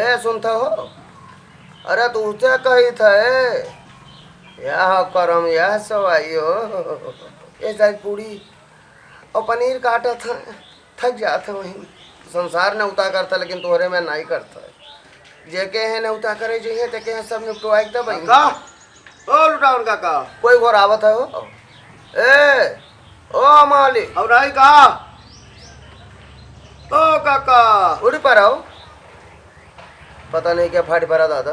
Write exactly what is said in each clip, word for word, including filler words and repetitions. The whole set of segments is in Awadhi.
ए, सुनत हो? अरे, तू से कही थे, यह करम, यह सवाई हो। ए, शायद पूरी और पनीर काटत है, थक जात है वहीं। संसार नेवता करता, लेकिन तोहरे में नाई करता। जेके है नेवता करे जइहे, तेके है सब निपटवाए के तब आई। का? ओ लुटावन काका। कोई घर आवत है हो? ए, ओ मालिक। और आई का? ओ काका। उड़ी पर आओ। पता नहीं क्या फाट पड़ा दादा।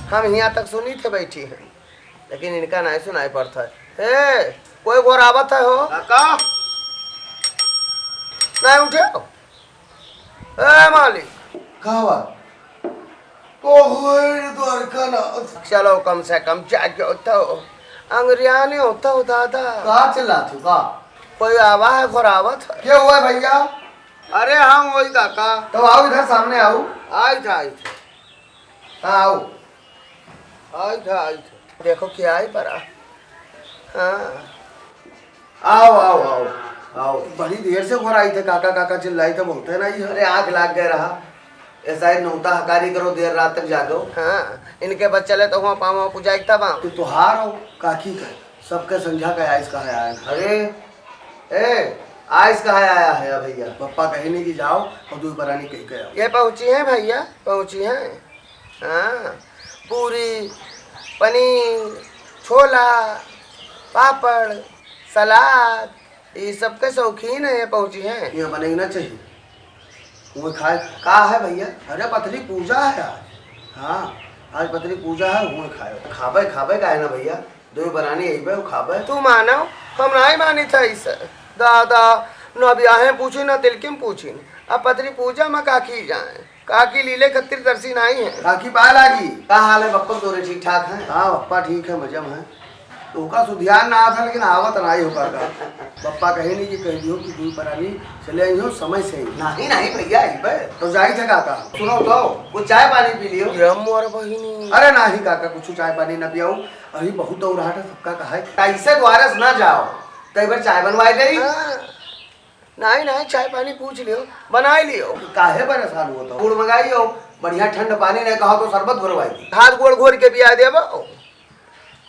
हम हियाँ तक सुनी थे बैठी हैं, लेकिन इनका नहीं सुनाई पड़ता है। ए, कोई घर आवत है हो? काका। नहीं उठे हो? ए मालिक। का बा? ओहो, द्वारका नाथ। चलो, कम से कम जाके होता हो, अंग्रियाने होता हो दादा। का चिल्लात हो का? कोई आवा है, घर आवत है। के हुआ है भैया? अरे हम वही काका। तो आओ इधर सामने आओ। आई था, आई था। हाँ, आओ। आई था, आई था। देखो क्या आई परा। हाँ। आओ, आओ, आओ, आओ। बड़ी देर से घर आई थे, काका, काका चिल्लाई थे, बोलते नहीं है। अरे आँख लाग गए रहा। ऐसा ही नौता हकारी करो, देर रात तक जागो। हाँ, इनके बस चले तो हुआ पाँव पुजाई तब आओ। तू तोहार हो, काकी का, सबके संझा का आइस कहा आया है। अरे, ए, आइस कहा आया है भैया? पप्पा कहे नहीं कि जाओ और दो परानी कही के आओ। ये पहुँची हैं भैया, पहुँची हैं। हाँ, पूरी, पनीर, छोला, पापड़, सलाद, ये सबके शौकीन है, ये पहुँची हैं। यहाँ बने ना चाहिए, वो खाए। का है भैया? अरे, पतरी पूजा है आज। हाँ, आज पतरी पूजा है, वो खाए। खाबे, खाबे काहे ना भैया, दो बरानी अइबे, वो खाबे। तू मानो, हम नहीं मानी था इसे। दादा, न ब्याहे पूछी, न तिलकिम पूछी, अब पतरी पूजा में का की जाए। काकी लीले खत्तिर तरसी नाई है। काकी पाए लागी। का हाल है बप्पा तोरे, ठीक ठाक हैं? हाँ, बप्पा ठीक है, मजा में है। तो ओका सुधियान ना था, लेकिन आवत नाई होकर का। बप्पा कहे नहीं कि कह दियो कि दुई परानी चले आई हो समय से ही। नहीं, नहीं भैया, आई बे। तो जाई थे काका। सुनो तो, कुछ चाय पानी पी लियो। ये मोर बहिनी। अरे नहीं काका, कुछ चाय पानी ना पियाऊ, अभी बहुत दौड़ाहट है, सबका कहा है। कैसे द्वारस ना जाओ, कई बार चाय बनवाए दे। हाँ। नाहीं, नाहीं, चाय पानी पूछ लियो, बनाई लियो। काहे परेशान होत हो? गुड़ मंगाई हो, बढ़िया ठंड पानी नहीं कहा तो शरबत घोरवाई दी। हाथ गोड़ घोर के पिया देबो।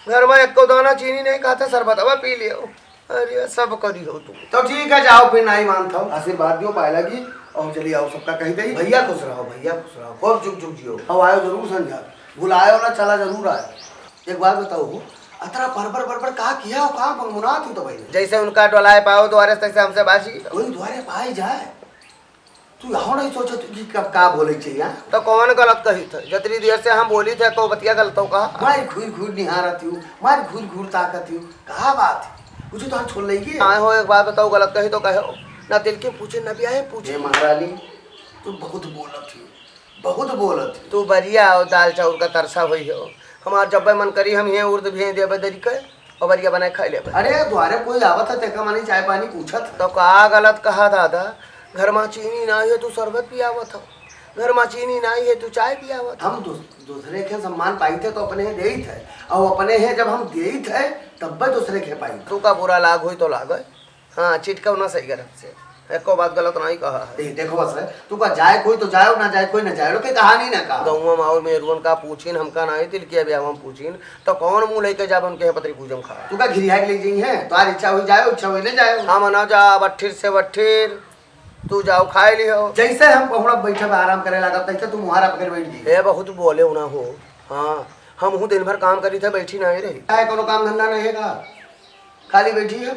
घर में एको दाना चीनी नहीं कहा था, शरबत अब पी लियो। अरे, सब करी हो तू। तो ठीक है, जाओ फिर, नाहीं मानत हो। आशीर्वाद दियो, पाए लागी, और चली आओ, सबका कही दई। भैया खुश रहो, भैया खुश रहो, खूब जुग जुग जियो। अब आयो जरूर संझा, भुलायो ना, चला जरूर आयो। एक बात बताओ हो, अतरा परबर परबर का किया हो, का मुनमुनात हो तो भाई? जैसे उनका डोलाए पाओ द्वारे से, तैसे हमसे बाजी। कोई द्वारे पाए जाए, तू यहाँ नहीं सोचत कि कब का बोले चाहिए, हाँ? तो कौन गलत कही थे? जतरी देर से हम बोली थे, को बतिया गलत हो कहा? मारी घूर घूर निहारत हूँ, मारी घूर घूर ताकत हूँ, कहा बात है? कुछ तो हम छोड़ लेंगे। आए हो, एक बात बताओ, गलत कही तो कहो। ना तिलकिम पूछी, ना ब्याहे पूछी। हे महारानी, तू बहुत बोलत हूँ। बहुत बोलत। तू बरिया हो, दाल चाउर का तरसा होई हो। हमार जब्बे मन करी, हम ये उर्द भेज देबे दरी के, और बरिया बनाए खाई लेबे। अरे, द्वारे कोई आवत है, तेका मानी चाय पानी पूछत है। तो का गलत कहा दादा? घर मा चीनी नाहीं है, तू शरबत पियावत हो। घर मा चीनी नाहीं है, तू चाय पियावत हो। हम दू-, दूसरे के सम्मान पाई थे तो अपने देई थे, और अपने है जब हम देई थे, तब भी दूसरे के पाई थे। तू का बुरा लाग होई तो लागे। हाँ, चिटकाओ ना सही गलत से। एको बात गलत नाहीं कहा है। ए, देखो बस है, तू का जाए कोई तो जाओ, ना जाए कोई ना जाओ, के कहानी ना कहा। गौवा मा और मेहरुअन का पूछिन, हमका नाहीं तिलकिया ब्याह मा पूछिन, तो कौन मुँह लेके जाब उनके यहाँ पतरी पूजम खा? तू का घिरिया के ले जाई है, तोहार इच्छा हुई जाओ, इच्छा हुई ले जाओ। हम ना जाब, अट्ठिर से बट्ठिर, तू जाओ खाए लियो। जैसे हम पहुड़ा बैठब आराम करे लागब, तैसे तू मुहारा पकड़ बैठ गई। ए, बहुत बोले ना हो। हाँ, हम हूँ दिन भर काम करी थे, बैठी नाहीं रही। चाहे कोनो काम धंधा नाहीं है का? खाली बैठी है,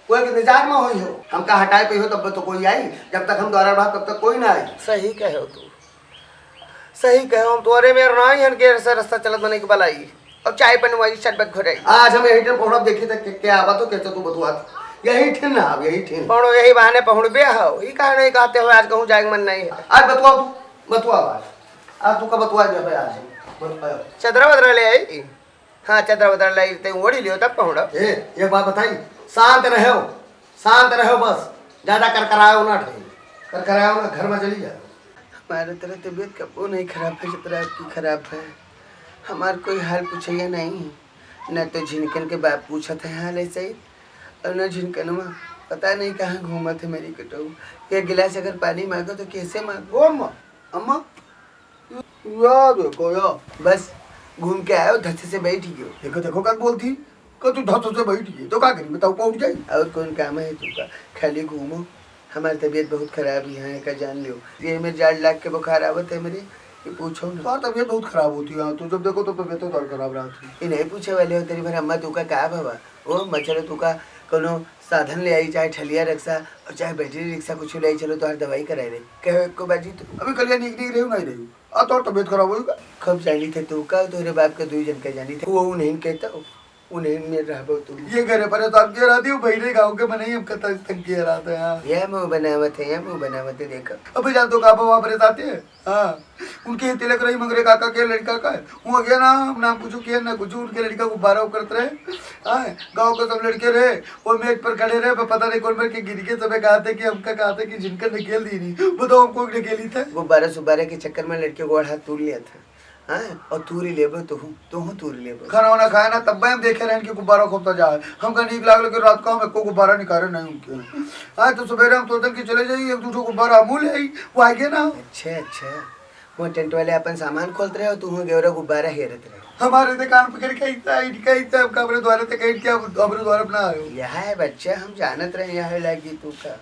कोई के इंतजार में होई हो, हमका हटाए पे हो तब तो कोई आई, जब तक हम द्वारा रहा तब तक कोई ना आई। सही कहे हो तू, सही कहे हो, हम तोरे में नाहीं हन के ऐसा रास्ता चलत बने के बलाई। अब चाय बनवाई, शरबत घोराई। आज हम यही ठिन पहुड़ब, देखी तक के, के आवा तो कैसे तू बतुआ, यही ठिन ना, अब यही ठिन। पहुड़ो यही बहाने पहुड़बे हो, ई कहा नहीं कहते हो आज कहूँ जाए के मन नहीं है। आज बतुआ तू, बतुआ आज, आज तू का बतुआ जाबे आज, बतुआ। चदरा वदरा ले आई। हाँ, चदरा वदरा लाई ते ओढ़ी लियो तब पहुँचो। ए, एक बात बताई, शांत रहो, शांत रहो बस, ज्यादा करकरायो ना ठे, करकरायो ना, घर में चली जा। हमारे तरह तबीयत कबो नहीं खराब है, जितना आपकी खराब है। हमार कोई हाल पूछैया नहीं, न तो झिनकन के बाप पूछत है हाल ऐसे ही, और न झिनकनवा पता नहीं कहाँ घूमत है मेरी कटऊ। एक गिलास अगर पानी मांगो तो कैसे मांगो? ओ अम्मा, अम्मा, या देखो या। बस घूम के आयो, धस से बैठ गयो। देखो, देखो, का बोलती, का तू धस से बैठ गई, तो का करी बताओ, पहुंच जाई। और कौन काम है तुका, खाली घूमो। हमार तबीयत बहुत खराब है, यहाँ का जान लियो। ये मेरे जाड़ लाग के बुखार आवत है मेरे, ये पूछो ना। तोहार तबीयत बहुत खराब होती है, तू जब देखो तो तबीयत तो और खराब रहती है। ये नहीं पूछे वाले हो, तेरी भर अम्मा तुका का भवा, ओ मच्छर तुका कोनो साधन ले आई, चाहे ठलिया रिक्शा और चाहे बैटरी रिक्शा कुछ ले आई, चलो तोहार दवाई कराए रे। कहे को बाजी तो अभी कलिया नीक नीक रहू नहीं रहू, आ तोर तबीयत खराब होई का? खूब जानी थे तू का, तोहरे बाप के दुई जन के जानी थे, वो उन्हें कहता, उन्हें में रहबो तू। ये घरे परेशान किया रहती हूँ, बहिरे गाँव के मनई हमका तंग, तंग किया रहता है यहाँ। ये मुंह बनावत है, ये मुंह बनावत है, देखो। अबे जान तो का बाबा परेशान थे? हाँ, उनके ही तिलक रही मगरे काका के लड़का का। वो गया ना, हम ना कुछ किया, ना कुछ, उनके लड़का गुब्बारा करत रहे। हाँ, गाँव के सब लड़के रहे, वो मेज पर खड़े रहे, प-, पता नहीं कौन मेरे के गिर के सबे कहा थे कि हमका कहा थे कि जिनका ढकेल दी नहीं, बताओ हमको ढकेली थे। गुब्बारा सुब्बारा के चक्कर में लड़के गोड़ हाथ तोड़ लिया था। हाँ, और तूरी लेबो तुहू, तुहू तूरी लेबो। खाना वाना खाए ना, तब हम देखे रहन कि गुब्बारा खोपता जाए। हमका नीक लागल कि रात को हम एको गुब्बारा निकाले नहीं उनके। हाँ, तो सवेरे हम सोचन कि चले जाई, एक दू ठो गुब्बारा हमू ले आई, वो आगे ना। अच्छा, अच्छा। वो टेंट वाले अपन सामान खोलत रहे और तुहू गेवरा गुब्बारा हेरत रहे। हमारे तो कान पकड़ के ऐसा, इनका ऐसा, हमका अपने द्वारे तक ऐठ के अब अपने द्वारे अपना आयो। यह है बच्चा, हम जानत रहे यह लागी तू का।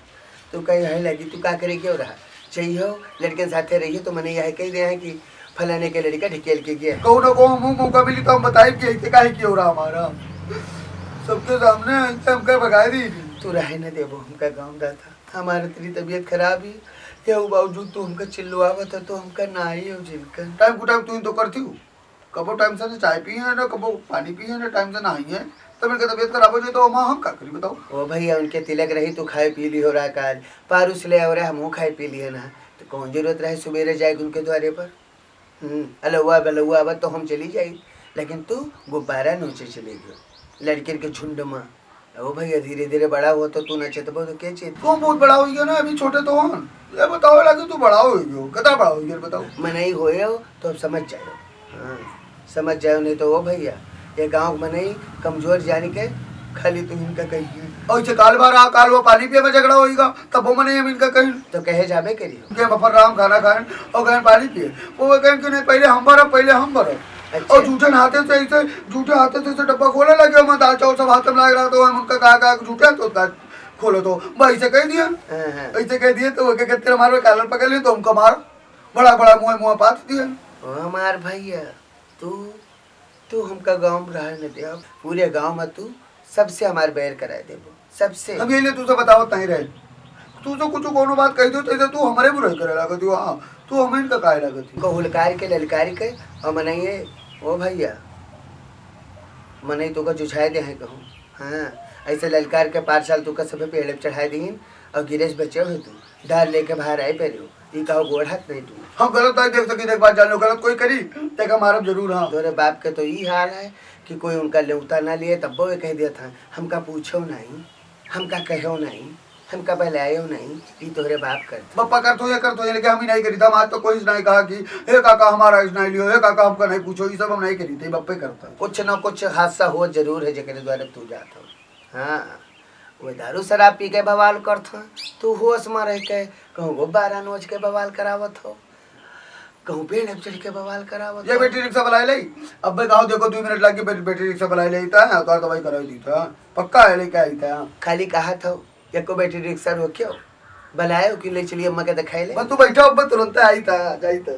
तू का यह लागी, तू का करे क्यों रहा? चाहिए हो, लड़कन साथे रहिए तो मने यह कही दे हैं कि फलाने के लड़का ढकेल के गया। कहू ना कहू, हमहू मौका मिली तो हम बताई कि ऐसे काहे क्यों रहा हमारा। सबके सामने ऐसे हमका भगाई दी। तू रहे न देबो हमका गाँव दाता। हमार इतनी तबीयत खराब ही, यहू बावजूद तू हमका चिल्लवावत है, तो हमका ना आई हो जिनका। टाइम को टाइम तू ही तो करती हो। कबो टाइम से ना चाय पी है, ना कबो पानी पी है, ना टाइम से नहाई है। तब इनका तबीयत खराब हो जाए तो माँ हम का करी बताओ? ओ भैया, उनके तिलक रही तो खाए पी ली हो रहा काल, पारुस ले आओ रहे, हमहू खाए पी लिए ना। तो कौन जरूरत रहे सुबेरे जाए उनके द्वारे पर? हम्म, अलौआ बलौआ अब तो हम चली जाई, लेकिन तू गुब्बारा नोचे चले गयो लड़किन के झुंड में। ओ भैया, धीरे धीरे बड़ा हुआ तो तू नचतबो तो के चेत? तू बहुत बड़ा हो गया ना, अभी छोटे तो हन। ये बताओ लगे तू बड़ा हो गयो, कितना बड़ा हो गया बताओ? मनई होए हो तो अब समझ जाओ। हाँ, समझ जाओ, नहीं तो ओ भैया, ये गाँव के मनई कमजोर जानी के खाली तू इनका कहिए। और इसे काल बार आ, काल वो पानी पिए में झगड़ा होएगा, तब वो मनई हम इनका कहीं। तो कहे जाबे करियो। के बफर राम खाना खाएं और गए पानी पिए। वो, वो कहें कि नहीं, पहले हम भरब, पहले हम भरब। अच्छा। और झूठे हाथे से ऐसे, झूठे हाथे से ऐसे डब्बा खोले लगे, मैं दाल चावल सब हाथ में लाग रहा, तो हम उनका कहा, कहा, "झूठे तो का खोलो तो।" भाई से कह दिया। हाँ, हाँ। ऐसे कह दिए, तो वो क्या कहते, "हमारे कालर पकड़ लिए, तो हमको मारो।" बड़ा, बड़ा मुँह, मुँह पात दिया। ओ हमार भैया, तू, तू हमका गाँव में रहे न दे। पूरे गाँव में तू सबसे हमार बैर कराए देबो, सबसे। हम ये लिए तू से बतावत नहीं रहे। तू से कुछ कोनो बात कह दियो, तो ऐसे तू हमारे बुराई करे लागत हो। हाँ, तू हमें इनका काहे लागत हो? को हुलकार के, ललकार के, और मनइये, ओ भैया, मनई तो का जुझाए दे हैं कहूँ। हाँ, ऐसे ललकार के पाँच साल तू का सभे पेड़ पे चढ़ाए दीन, और गिरेश बचे हो तू, धार लेके बाहर आए पे रहो। ई कहो गोड़ हाथ नहीं तू। हम गलत नहीं देख सकी, देख बात जान लो, गलत कोई करी, तेका मारब जरूर, हाँ। तोरे बाप के तो ई हाल है कि कोई उनका लेवता ना लिए, तब्बो वे कह दिया था, "हमका पूछो नहीं, हमका कहो नहीं, हमका बलायो नहीं, ई तोहरे बाप करत।" बप्पा करत हो या करत हो, ये लेके हम ही नहीं करी था। हम आज तो कोई नहीं कहा कि, "हे काका, हमारा इस नहीं लियो, हे काका, हमका नहीं पूछो", ये सब हम नहीं करी थे, बप्पे करता है। कुछ ना कुछ हादसा हो जरूर है, जेकरे द्वारा तू जात हो। हाँ, वे दारू शराब पी के बवाल करत हैं, तू होश में रह के कहूँ गुब्बारा नोच के बवाल करावत हो, कहूँ पेड़ पे चढ़ के बवाल करावत ये हो। बैटरी रिक्शा बुलाए ले, अब मैं कहा देखो, दो मिनट लग गए, बैटरी, बैटरी रिक्शा बुलाए ले, इतना है, तो दवाई कराई दी था, पक्का है, लेके आई था। खाली कहा था, एको बैटरी रिक्शा रोक्यो, बुलाए कि ले चलिए अम्मा के दिखाए ले। बस तू बैठा, अब तुरंत आई था, जाई था।